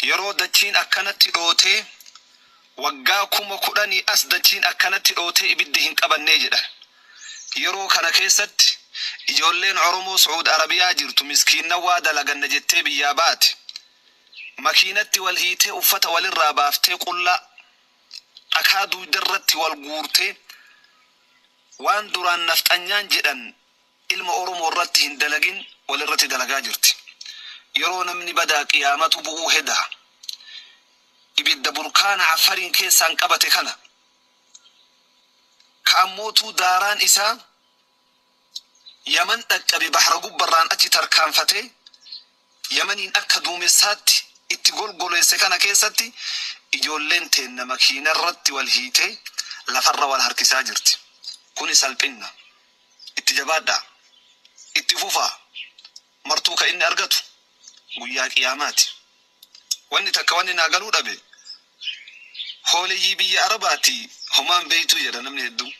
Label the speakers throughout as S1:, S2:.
S1: Yeroo dachiin akkanatti dhootee waggaa 10,000 as dachiin akkanatti dhootee ibiddi hin qabannee jedhan. Yeroo kana keessatti ijoolleen Oromoo Su'uud Arabiyaa jirtu miskiinnan waa dalaganna jettee biyyaa baate. Makiinatti wal hiitee uffata walirraa baaftee qullaa dhakaa duydarratti wal guurtee waan duraan nafxanyaan jedhan ilma Oromoo irratti hin dalagin walirratti dalagaa jirti. Yeroo namni badaa qiyaamatu bu'uu heda. Ibidda burkaana Affariin keessaan qabate kana. Ka ammootuu daaraan isaa Yaman dhaqqabe bahra gubbarraan achi tarkaanfatee Yamaniin akka duumessaatti itti golgoleesse kana keessatti ijoolleen teenna makiina irratti wal hiitee lafarra wal harkisaa jirti. Kuni salphinna. Itti jabaadhaa. Itti fufaa. Martuu ka inni argatu guyyaa qiyaamaati. Wanni takka wanni naa galuu dhabe hooleyyii biyya Arabaati homaan beeytuu jedha namni hedduu.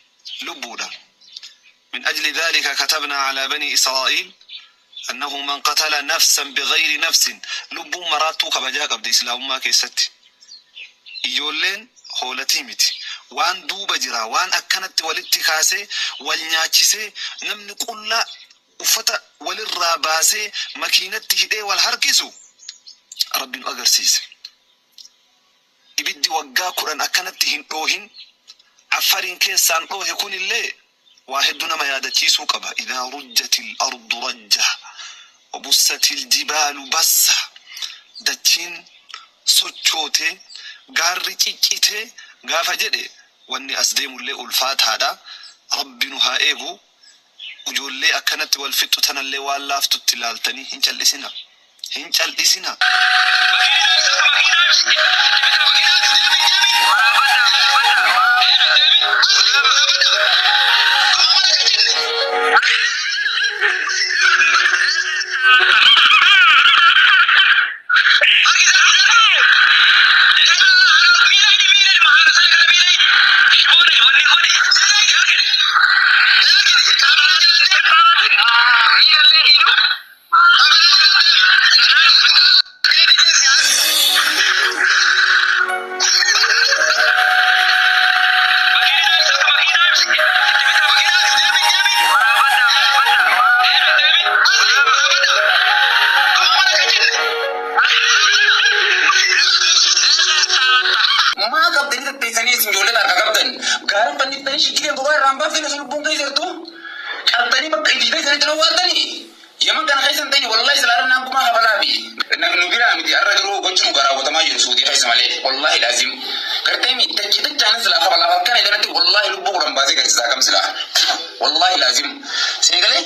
S1: Lubbuudha. Min ajli dhaalika katabnaa alaa banii Israa'iil annahu man qatala nafsan bighayri nafsin lubbuun maraattuu kabajaa qabdi islaamummaa keessatti. Ijoolleen hoolatii miti. Waan duuba jira waan akkanatti walitti kaasee wal nyaachisee namni qullaa uffata walirraa baasee makiinatti hidhee wal harkisu Rabbi nu agarsiise. Ibiddi waggaa 10 akkanatti hin dhoohin Affariin keessaan dhoohe kunillee waa heddu nama yaadachiisuu qaba. Idhaa rujjatil ardu rajja wa bussatil jibaalu bassa dachiin sochootee gaarri ciccitee gaafa jedhe wanni as deemullee ulfaataadha. Rabbi nu haa eegu. Ujoollee akkanatti wal fixxu tanallee waan laaftutti laaltanii hin cal'isinaa. Hin cal'isinaa.
S2: Maa qabdanii tetteessanii isin ijoollee harka qabdan gaara fanniftanii shiggiteen bobaa irraa hin baafne osoo lubbuun keessa jirtu qabdanii bakka itti keessanitti na waantanii yaman kana keessa hin ta'in wallahi silaa naan gumaa kafalaa fi nu biraa miti har'a garuu gochi nu raawwatamaa jiru suutii keessa malee wallahi laazim gartee mi dachi dachaanis silaa kafalaaf akkana kanatti wallahi lubbuu 10 baasee garsiisaa kam silaa wallahi laazim seengalee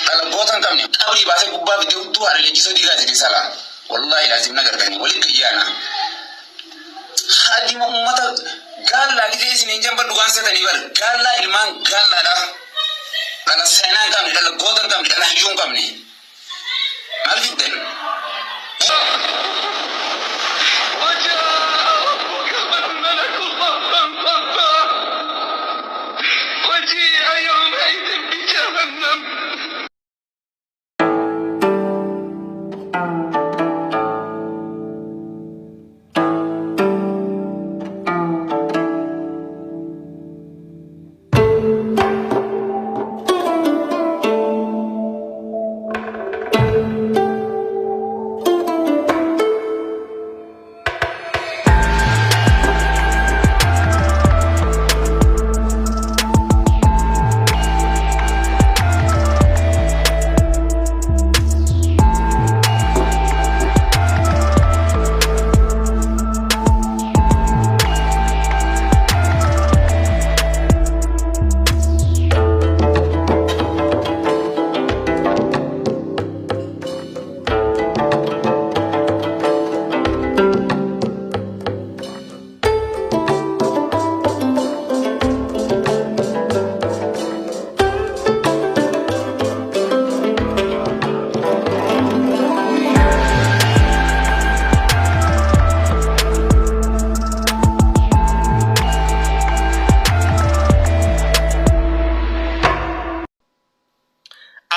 S2: dhala goota hin qabne qabrii baasee gubbaa fidee hudduu haadha leenjisoo diigaa jedhee salaa wallahi laazim na gargani walitti gayyaana. Haadima ummata gaallaa gisee isin hin jamban dhugaan seetanii bar gaallaa ilmaan gaallaadha. Dhala seenaa hin qabne, dhala goota hin qabne, dhala hayyuu hin qabne. Maal fiddan?
S3: وجاء ربك والملك صفا صفا وجيء يومئذ بجهنم.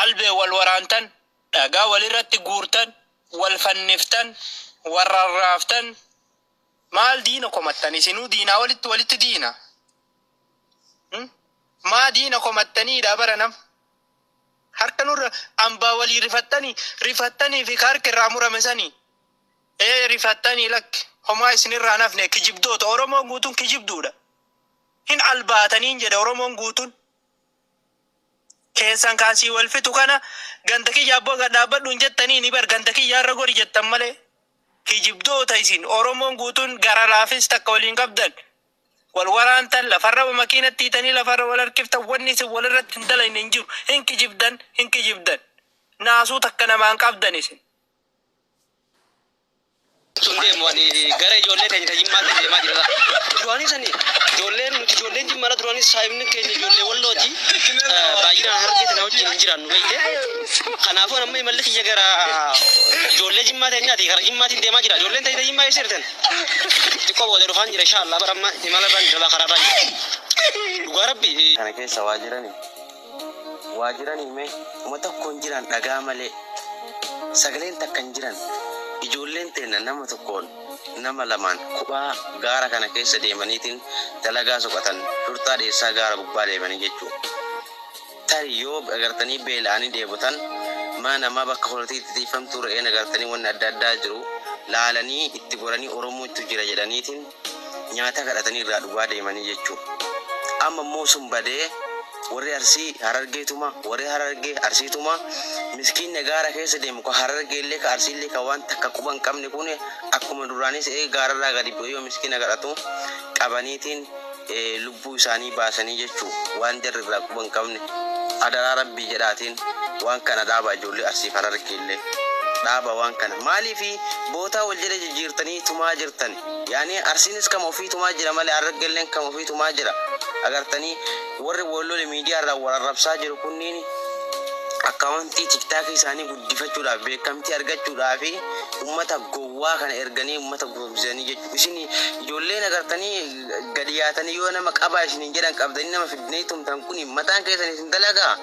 S4: Albee wal waraantan, dhagaa walirratti guurtan, wal fanniftan, Warra raaftan maal diina komattan isinuu diinaa walitti walitti diina. Maa diina komattaniidha bara nam. Harka nurra ambaa walii rifattanii rifattanii fi harka irraa murame sanii. Ee rifattanii lakki homaa isinirraa nafne kijibdoota Oromoon guutuun kijibduudha. Hin albaataniin jedhe Oromoon guutuun. Keessan kaasii wal fitu kana ganda kiyya abboo gad dhaabbadhu hin jettanii ni bar ganda kiyya irra gori jettan malee. Kijibdoota isin Oromoon guutuun gara laafis takka waliin qabdan. Wal waraantan lafarra makiinatti hiitanii lafarra wal harkiftan wanni isin walirratti hin dalagne hin jiru. Hin kijibdan hin kijibdan. Naasuu takka namaan qabdan isin.
S5: Sun deemu ani gara ijoollee keenya Jimmaatti deemaa jira. Duraanis ani ijoolleen nuti ijoolleen Jimmaadha duraanis saayimni keenya ijoollee Wallooti. Baay'inaan harkee tana wajjin hin jiraannu beekte. Kanaafuu amma imalli kiyya gara ijoollee Jimmaa teenyaati gara Jimmaatiin deemaa jira. Ijoolleen teenya Jimmaa eessa jirtan? Xiqqoo booda dhufaan jira inshaallah bara amma imala irraan jira karaa irraan jira. Dhugaa Rabbi.
S6: Kana keessa waa jirani waa jiranii mee uma tokko hin jiran dhagaa malee sagaleen takka hin jiran ijoolleen teenna nama tokkoon nama lamaan kophaa gaara kana keessa deemaniitiin dalagaa soqatan shurxaa dheessaa gaara gubbaa deemanii jechuu tarii yoo agartanii beela'anii dheebotan mana namaa bakka horiitti itti tiifamtuu re'een agartanii wanni adda addaa jiru laalanii itti goranii Oromootu jira jedhaniitiin nyaata kadhatanii irraa dhugaa deemanii jechuu amma immoo sun badee warri Arsii Harargeetuma warri Harargee Arsiituma miskiinni gaara keessa deemu ka Harargeellee ka Arsiillee ka waan takka quba hin qabne kun akkuma duraanis gaararraa gadi bu'ee yoo miskiina kadhatu qabaniitiin lubbuu isaanii baasanii jechuu waan jarri irraa quba hin qabne adaraa Rabbii jedhaatiin waan kana dhaabaa ijoollee Arsiif Harargeellee dhaaba waan kana maaliifi bootaa wal jala jijjiirtanii tumaa jirtan yaani Arsiinis kama ofii tumaa jira malee Harargeelleen kama ofii tumaa jira agartanii warri wal lole miidiyaa irraa wal arrabsaa jiru kunniin akkaawuntii tiktaakii isaanii guddifachuudhaaf beekamtii argachuudhaaf ummata gowwaa kana erganii ummata gowwomsanii jechuudha. Isin ijoolleen agartanii gadi yaatanii yoo nama qabaa isiniin jedhan qabdanii nama fidnee tumtan kun mataan keessan isin dalagaa.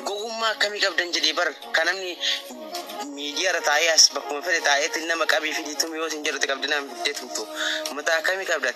S6: Gowwummaa akkamii qabdan jedhee bar kan namni miidiyaa irra taa'ee as bakkuma fedhe taa'eetti nama qabii fidii tumi yoo isin jedhutti qabdee nama fiddee tumtu mataa akkamii qabda?